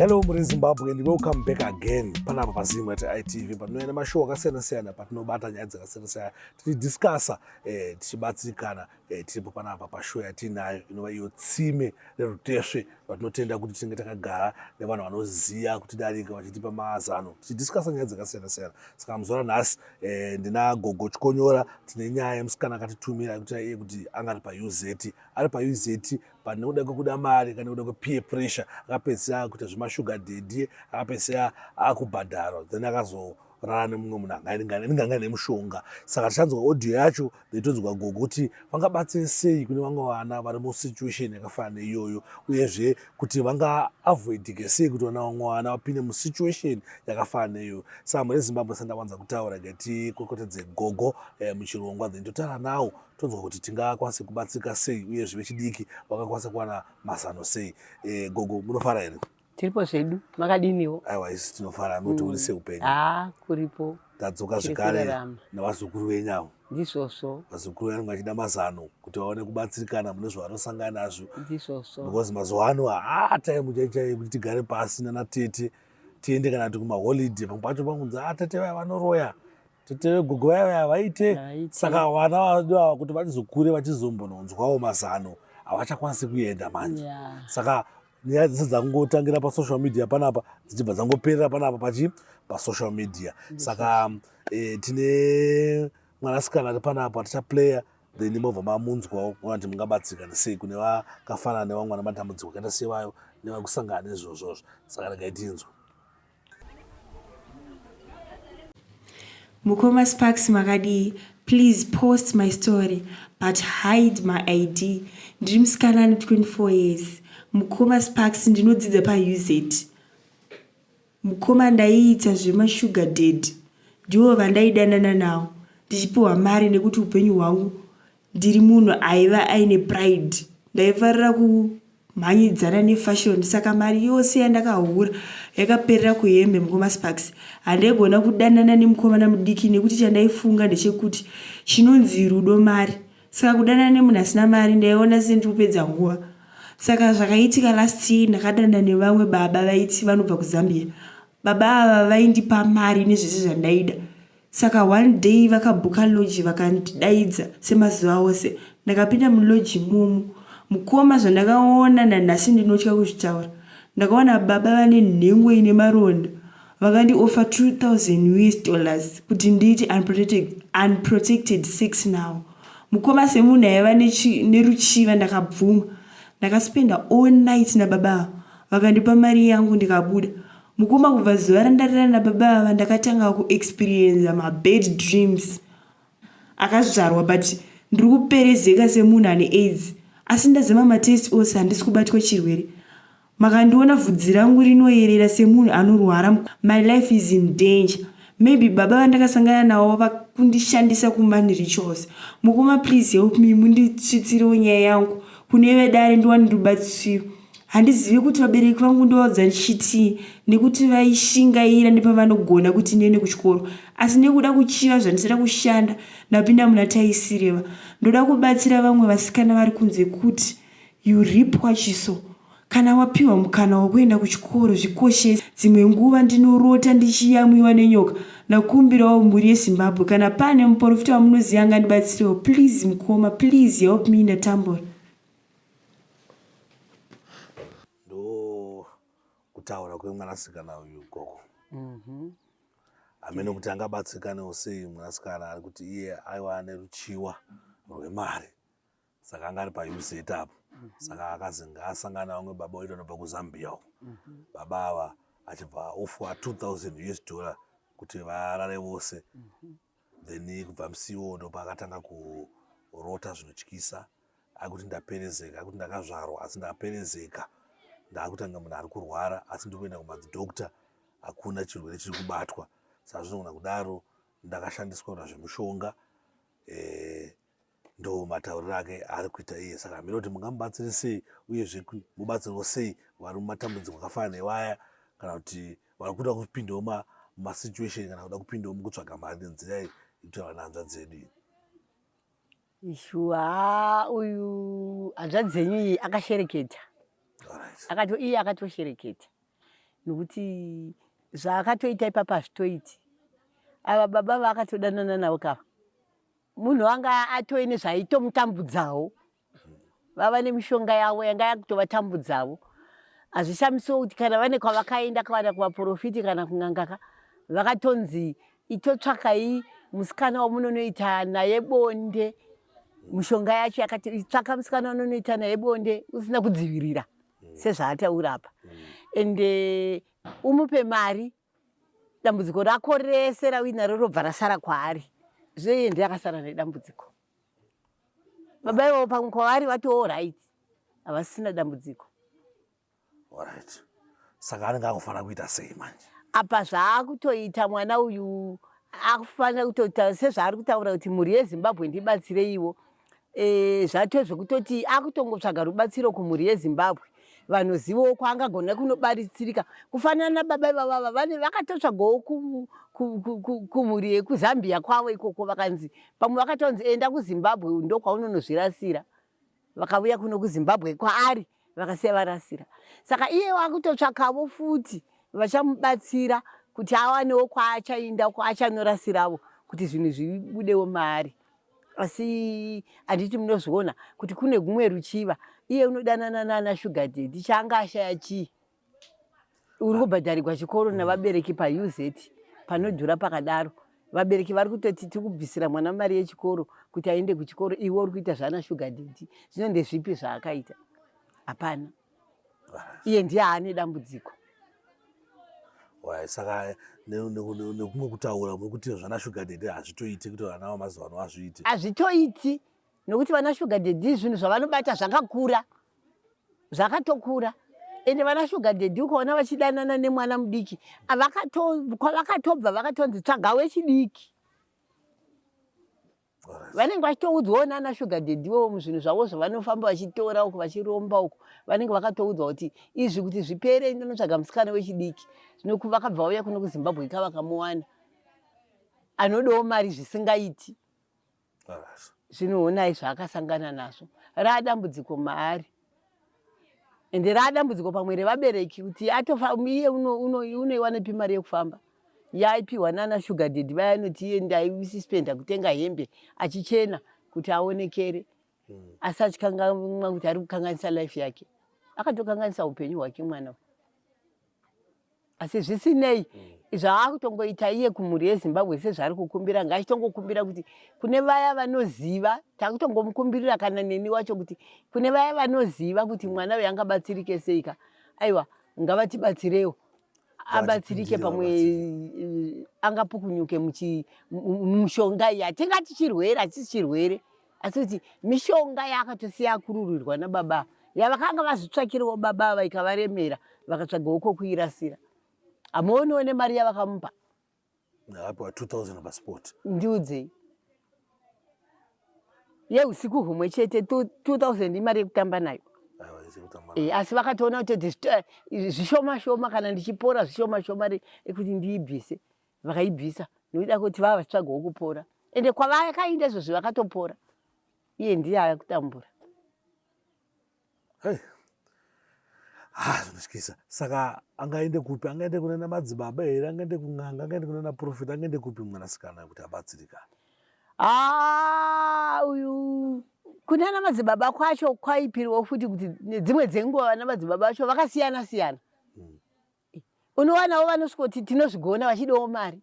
Hello muri Zimbabwe and welcome back again panapa paZimwa TITV patinouya nemashow akasiyana siyana patinobata nyaya dzakasiyana siyana tichidiscussa eh, tichibatsirikana eh, tiripo panapa pashow yatiinayo inova iyo tsime rerutesve vatinotenda kuti tinenge takagara nevanhu vanoziva kutidarika vachitipa mazano tichidiscussa nyaya dzakasiyana siyana. Saka muzuva ranhasi eh, ndina Gogo Chikonyora tine nyaya yemusikana akatitumira yekuti iye kuti anga ari paUZ ari paUZ but nekuda kwekuda mari kana nekuda kwepeer pressure akapedzisira akuita zvemashuga daddy akapedzisira akubhadharwa then akazorara nemumwe munhu anenge anga nemushonga. Saka tichanzwa audio yacho then tonzwa gogo kuti vangabatsire sei kune vamwe vana vari musituation yakafanana neiyoyo uyezve kuti vangaavoidike sei kuti vana vamwe vana vapinde musituation yakafanana neiyoyo. Saka mune Zimbabwe sandawanza kutaura ngatikokotedze gogo eh, muchirongwa then totaura nawo tonzwa kuti tingakwanise kubatsirika sei uyezve vechidiki vangakwanisa kuwana mazano sei. E, gogo munofara here? Tiripo zvedu, makadiniwo? Aiwa, isu tinofara nokuti uri sei upenyu? Haa, kuripo. Tadzoka zvekare navazukuru venyu avo. Ndizvozvo. Vazukuru vanenge vachida mazano kuti vaone kubatsirikana mune zvavanosangana nazvo. Ndizvozvo. Because mazuva ano haa time chaichai kuti tigare pasi nana tete tiende kana kuti kumaholiday pamwe pacho pangunzi ah tete vaya vanoroya tete vegogo vaya vaya vaite saka vana vadu ava kuti vachizokure vachizombononzwawo mazano havachakwanisi kuenda manje yeah. Saka nyaya dzese dzangotangira pasocial media panapa dzichibva dzangoperera panapa pachi pasocial media saka eh, tine mwanasikana ari panapa tichaplayer then mobva mamunzwawo kuona kuti mungabatsirikana sei kune vakafanana nevamwe vana matambudziko akaita sevayo nevakusangana nezvozvozvo. Saka regai tinzwe. Mukoma Sparks makadii please post my story but hide my ID ndiri musikana ane 24 years mukoma Sparks ndinodzidza paUZ mukoma ndaiita zvemasugar daddy ndivo vandaidanana navo ndichipiwa mari nekuti upenyu hwangu Ndiri munhu aiva aine pride ndaifarira kumhanyidzana nefashion saka mari yose yandakahura yakaperera kuhembe mukoma Sparks. Handaigona kudanana nemukomana mudiki nekuti chandaifunga ndechekuti chinonzi rudo mari saka kudanana nemunhu asina mari ndaiona sendiri kupedza nguva. Saka zvakaitika last year ndakadanana nevamwe baba vaiti vanobva kuZambia. Baba ava vaindipa mari nezvese zvandaida. Saka one day vakabhuka lodge vakandidaidza semazuva ose. Ndakapinda mulodge imomo. Mukoma zvandakaona nanhasi ndinotya kuzvitaura. Ndakaona baba vane nhengo ine maronda. Vakandi offer 2000 us dollars kuti ndiite unprotected, unprotected sex navo. Mukoma semunhu aiva neruchiva ndakabvuma. Ndakaspenda all night nababa ava. Vakandipa mari yangu ndikabuda. Mukoma kubva zuva randarara nababa ava ndakatanga kuexperiencer mabad dreams akazvarwa but ndiri kuperezeka semunhu ane aids asi ndazama matest ose handisi kubatwa chirwere makandiona vhudzi rangu rinoyerera semunhu anorwara my life is in danger maybe baba vandakasangana navo vakundishandisa kumoney rituals mukoma please help me munditsvitsirewo nyaya yangu kune vedare ndiwane rubatsiro Handizivi kuti vabereki vangu ndovaudza ndichitii nekuti vaishingaira nepavanogona kuti ndiende kuchikoro asi nekuda kuchiva zvandisada kushanda ndapinda muna taisireva. Ndoda kubatsira vamwe vasikana vari kunze kuti you reap what you sow. Kana wapiwa mukana wekuenda kuchikoro zvikoshese. Dzimwe nguva ndinorota ndichiyamwiwa nenyoka. Ndakumbirawo mhuri yeZimbabwe kana pane muporofita wamunoziva angandibatsirewo please mukoma please help me ndatambura. Ndo kutaura kwemwanasikana uyu gogo. Hameno kuti angabatsirikanewo sei mwanasikana ari kuti iye aiwa ane ruchiwa rwemari saka anga ari paUZ apo. Saka akazi ngaasangane vamwe baba oita nobva kuZambia uko. Baba ava achibva ofwa 2000 US dollar kuti varare vose. Then kubva musi iwowo ndopaakatanga kurota zvinotyisa akuti ndaperezeka akuti ndakazvarwa asi ndaperezeka ndakutanga munhu ari kurwara asi ndiri kuenda kumadzidoctor hakuna chirwere chiri kubatwa saka zvinogona kudaro ndakashandiswa kuita zvemushonga eh, ndo matauriro ake ari kuita iye saka hameno kuti mungamubatsire sei uyezve mubatsirwo sei vari mumatambudziko akafanana newaya kana kuti vari kuda kupindawo mumasituation kana kuda kupindawo mukutsvaga mari nenzira ikuita vana hanzvadzi yedu iyi. Shuwa uyu hanzvadzi yenyu iyi akashereketa. Akato iye akatoshereketa nokuti zvaakatoita ipapa hazvitoiti. Ava baba vaakatodanana navo kava munhu anga atoine zvaitomutambudzawo vava nemishonga yavo yanga yakutovatambudzavo hazvishamisiwo kuti kana vane kwavakaenda kana kuvaprofiti kana kun'angaka vakatonzi itotsvakai musikana wamunonoita naye bonde mushonga yacho yakati tsvaka musikana waunonoita naye bonde usina kudzivirira sezvaataura apa ende umupe mari dambudziko rako rese rauinaro robva rasara kwaari zvino iye ndiye akasara nedambudziko baba ivovo pamwe kwavari vatowo right havasisina dambudziko right saka anenge akufanira kuita sei manje apa zvaakutoita mwana uyu akufanira kutoita sezvaari kutaura kuti mhuri yezimbabwe ndibatsireiwo e, zvato zvekutoti akutongotsvaga rubatsiro kumhuri yezimbabwe vanozivawo kwaangagona kunobatsirika kufanana nababa ivavava vane vakatotsvagawo kumhuri yekuzambia kwavo ikoko vakanzi pamwe vakatonzi enda kuzimbabwe ndokwaunonozvirasira Vakauya kuno kuZimbabwe kwaari vakasiya varasira. Saka iye wakutotsvakavo futi vachamubatsira kuti awanewo kwaachainda kwaachanorasiravo kuti zvinhu zvibudewo maari. Asi handiti munozviona kuti kune gumwe ruchiva iye unodanana nana sugar daddy chaanga ashaya chii? Uri kubhadharigwa chikoro navabereki paUZ panodhura pakadaro. Vabereki vari kutoti tiri kubvisira mwana mari yechikoro kuti aende kuchikoro, iwe uri kuita zvana sugar daddy. Zvino ndezvipi zvaakaita? Hapana. Iye ndiye aane dambudziko. Saka nekumwe kutaura muri kuti zvana sugar daddy hazvitoiti kuti vana vamazuva ano vazviite? Hazvitoiti nokuti vana sugar daddy zvinhu zvavanobata zvakakura. Zvakatokura ende vana sugar daddy ukaona vachidanana nemwana mudiki kwavakatobva vakatonzi tsvaga wechidiki vanenge vachitoudzwawo nana sugar daddy ivovo muzvinhu zvavo zvavanofamba vachitora uku vachiromba uku vanenge vakatoudzwa kuti izvi kuti zvipere ndinotsvaga musikana wechidiki zvino vakabva vauya kuno kuzimbabwe ka vakamuwana anodawo mari zvisingaiti Zvino honai zvaakasangana nazvo. Raadambudziko maari. Ende raadambudziko pamwe revabereki kuti atofa iye unoiwanepi mari yekufamba. Yaipiwa nana sugar daddy vaya anoti iye ndaisispenda kutenga hembe achichena kuti aonekere. Asi achikanganwa kuti ari kukanganisa life yake. Akatokanganisa upenyu hwake mwana uyu. Asi zvisinei zvaakutongoita iye kumhuri yeZimbabwe sezvaari kukumbira ngaachitongokumbira kuti kune vaya vanoziva takutongomukumbirira kana neni wacho kuti kune vaya vanoziva kuti mwana uyu angabatsirike sei ka aiwa ngavatibatsirewo abatsirike pamwe eh, angapukunyuke mumushonga iyi hatingati chirwere hachisi chirwere asi kuti mishonga yaakatosiya akururirwa nababa yavakanga vazvitsvakirawo baba ava ikavaremera vakatsvagawo kokuirasira hamuoniwo nemari yavakamupa Akapiwa 2000 passport. Ndiudzei. Yeusiku humwe chete 2000 imari yekutamba nayo. E, asi vakatoona kuti eh, zvishoma shoma kana ndichipora zvishoma shoma rekuti ndiibvise vakaibvisa nokuda kwekuti vava vachitsvagawo kupora ende kwavakainda izvozvi vakatopora iye ndiye ava kutambura hey. Ah, zvinotyisa saka angaende kupi angaende kunana madzibaba here angaende kun'anga angaende kunana profita angaende kupi mwanasikana kuti abatsirikane ah, uyu kunana madzibaba kwacho kwaipiriwo futi kuti nedzimwe dzenguva vana madzibaba vacho vakasiyana siyana hmm. Unowanawo vanosvikoti tinozvigona vachidawo mari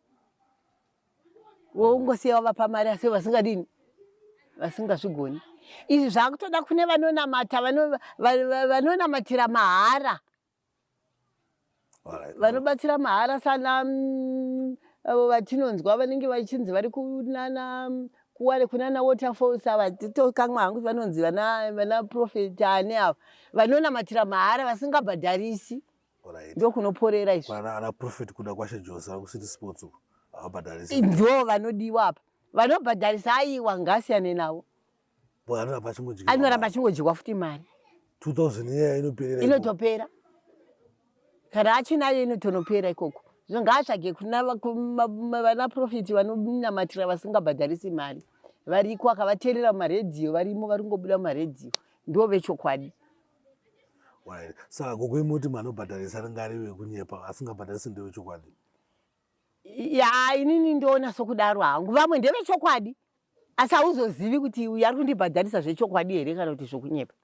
wongosiya wavapa mari asi vasingadini vasingazvigoni izvi zvakutoda kune vanonamata vanonamatira mahara vanobatsira mahara sana mm, avo vatinonzwa vanenge vachinzi vari kunana kuware kunana waterfalls ava tokamwa hangu vanonzi vana vana profet ani ava vanonamatira mahara vasingabhadharisi ndokunoporera izvi ana prophet kuda kwashe jose vari kucity sports uko havabhadharisi ndo vanodiwa apa vanobhadharisa aiwa ngasiyane navo anoramba achingodyiwa futi mari 2000 iya inoperera inotopera kana achinayo inotonopera ikoko. Zvino ngaatsvage kuna vana profiti vanonamatira vasingabhadharisi mari variko, akavateerera mumaredhiyo varimo, vari kungobuda mumaredhiyo, ndo vechokwadi. Saka gogo imoti munhu anobhadharisa anenge ari wekunyepa, asingabhadharisi ndewechokwadi? Ya, inini ndoona sokudaro hangu. Vamwe ndevechokwadi, asi hauzozivi kuti uyu ari kundibhadharisa zvechokwadi here kana kuti zvokunyepa.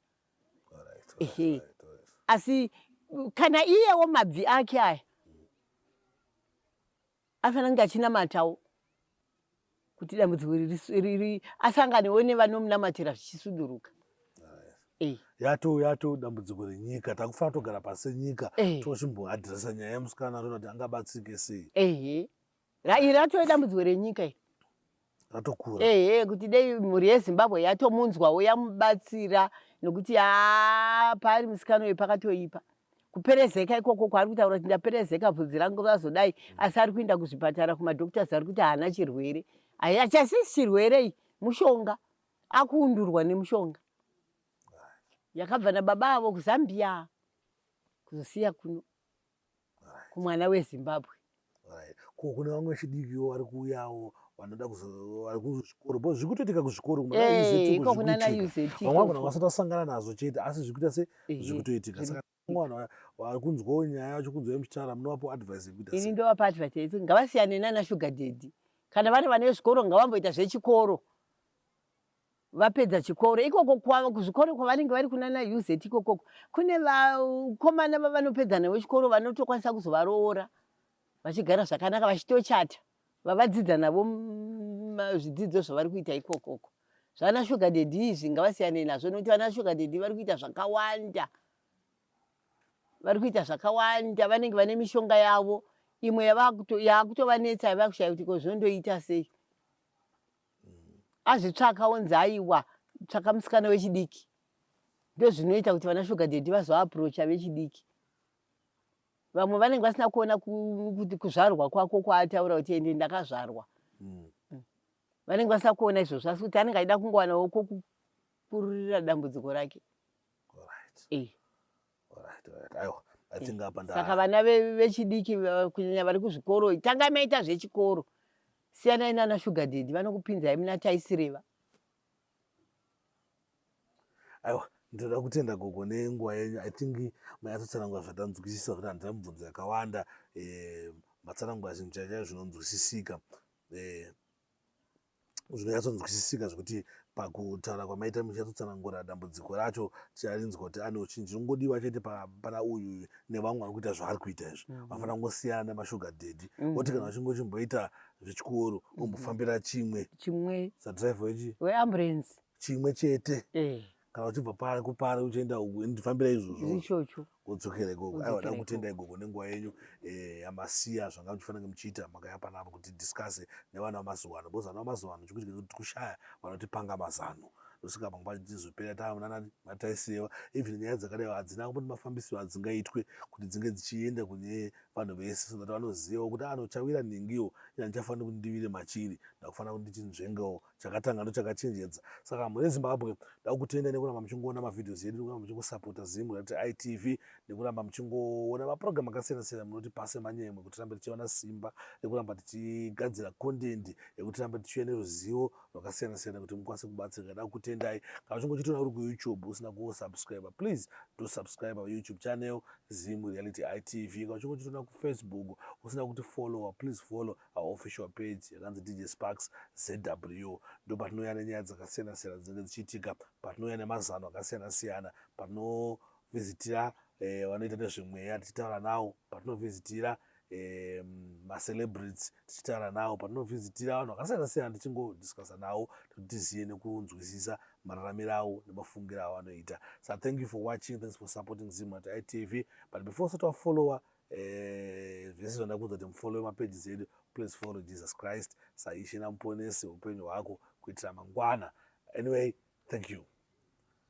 Ehe, asi kana iyewo mabvi ake aya afanira kunge achinamatawo kuti dambudziko iri asanganewo nevanomunamatira zvichisuduruka. Eh. Yato yato dambudziko renyika, takufanira togara pasi senyika eh. tochimboadhiresa nyaya yemusikana toona kuti angabatsirike sei. Ehe, iri ratove dambudziko renyika iri ratokura. Ehe, kuti dei mhuri yeZimbabwe yatomunzwawo yamubatsira, nokuti haa paari musikana uyu pakatoipa. Kuperezeka ikoko kwaari kutaura kuti ndaperezeka, bvudzi rangu razodai, asi ari kuenda kuzvipatara kumadoctors ari kuti haana chirwere. Hachasisi chirwere iyi, mushonga, akuundurwa nemushonga yakabva nababa avo kuZambia kuzosiya kuno kumwana weZimbabwe. Ko kune vamwe vechidikiwo vari kuuyawo vanoda vari kuzvikoro, bo zviri kutoitika kuzvikoro iko kunana UZ, vamwe vagona vasati vasangana nazvo chete, asi zviri kuita se zviri kutoitika. Saka vamwe vanhu vari kunzwawo nyaya yacho, kunzwa muchitaura, munovapo advice yekuita? Ini ndovapa advice yekuti ngavasiyane nana sugar daddy. Kana vari vane zvikoro, ngavamboita zvechikoro. Vapedza chikoro ikoko kwavo kuzvikoro kwavanenge vari kunana UZ ikokoko, kune vakomana vavanopedza navo chikoro vanotokwanisa kuzovaroora vachigara zvakanaka, vachitochata, vavadzidza navo zvidzidzo zvavari kuita ikokoko. Zvana sugar daddy izvi ngavasiyane nazvo, nekuti vana sugar daddy vari kuita zvakawanda, vari kuita zvakawanda. Vanenge vane mishonga yavo imwe yaakutovanetsa, yavakushaya kuti ko zvondoita sei. Azvitsvaka onzi aiwa, tsvaka musikana wechidiki. Ndozvinoita kuti vana sugar daddy vazoaprocha vechidiki. Vamwe vanenge vasina kuona kuti kuzvarwa kwako kwaataura kuti ende ndakazvarwa. Vanenge vasina kuona izvozvo, asi kuti anenge achida kungowanawo kwokukururira dambudziko rake. Eh. Saka vana vechidiki, kunyanya vari kuzvikoro, tangai maita zvechikoro, siyanai nana sugar daddy, vanokupinzai muna taisireva. Aiwa, ndinoda kutenda gogo nenguva yenyu. I think manyatsotsanangura zvatanzwisisa, kuti handina mibvunzo yakawanda. Matsanangura zvinhu chaizvo zvinonzwisisika, zvinonyatsonzwisisika, zvekuti pakutaura kwamaita muchinyatsotsanangura dambudziko racho ticharinzwa kuti ano chinhu chinongodiwa chete pana uyu nevamwe vari kuita zvaari kuita izvi. Vafanira kungosiyana nemashuga daddy, oti kana uchinge uchimboita zvechikoro, umbofambira chimwe chimwe sadriver wechi weambulance. Chimwe chete. Kana uchibva pari kupari uchienda uku, ndifambira izvozvo. Ichocho. Wodzokera ikoko. Aiwa, da kutenda igogo nenguva yenyu yamasiya zvanga muchifanira kunge muchiita makaya panapa kuti discuss nevana vamazuva ano, because vana vamazuva ano chikuti kushaya vanotipanga mazano, ndosaka pamwe pacho tichizopera taonana mataisiwa. Even nyaya dzakadai hadzina kumboti mafambisiro adzingaitwe kuti dzinge dzichienda kune vanhu vese, so that vanozivawo kuti anochawira nhingiwo ina ndichafanira kuti ndivire machiri, ndakufanira kuti ndichinzvengawo chakatanga ndochakachenjedza. Saka mhuri yeZimbabwe, ndakutenda nekuramba muchingoona mavideos edu, nekuramba muchingosapota Zim Reality ITV, nekuramba muchingoona maprogram akasiyana siyana. Munotipase manyemwe kuti tirambe tichiwana simba rekuramba tichigadzira content yekuti tirambe tichiuya neruzivo rwakasiyana siyana kuti mukwanise kubatsirika. Ndakutendai. Kana uchinge uchitoona uri kuYouTube usina kusubscribe, please do subscribe our YouTube channel, Zim Reality ITV. Kana uchinge uchitoona kuFacebook usina kuti follower, please follow our official page yakanzi DJ Sparks ZW. Ndo patinouya nenyaya dzakasiyana siyana dzinenge dzichiitika, patinouya nemazano akasiyana siyana, patinovhizitira vanoita nezvemweya tichitaura nawo, patinovhizitira macelebrities tichitaura nawo, patinovhizitira vanhu vakasiyana siyana tichingodiscussa nawo kuti tizive nekunzwisisa mararamiro avo nemafungiro avo anoita. So thank you for watching, thanks for supporting Zimrat ITV. But before usati wafollowa zvese zvandakuudza kuti mufollowe mapages edu, please follow Jesus Christ saIshe naMuponesi upenyu hwako kuitira mangwana. Anyway, thank you.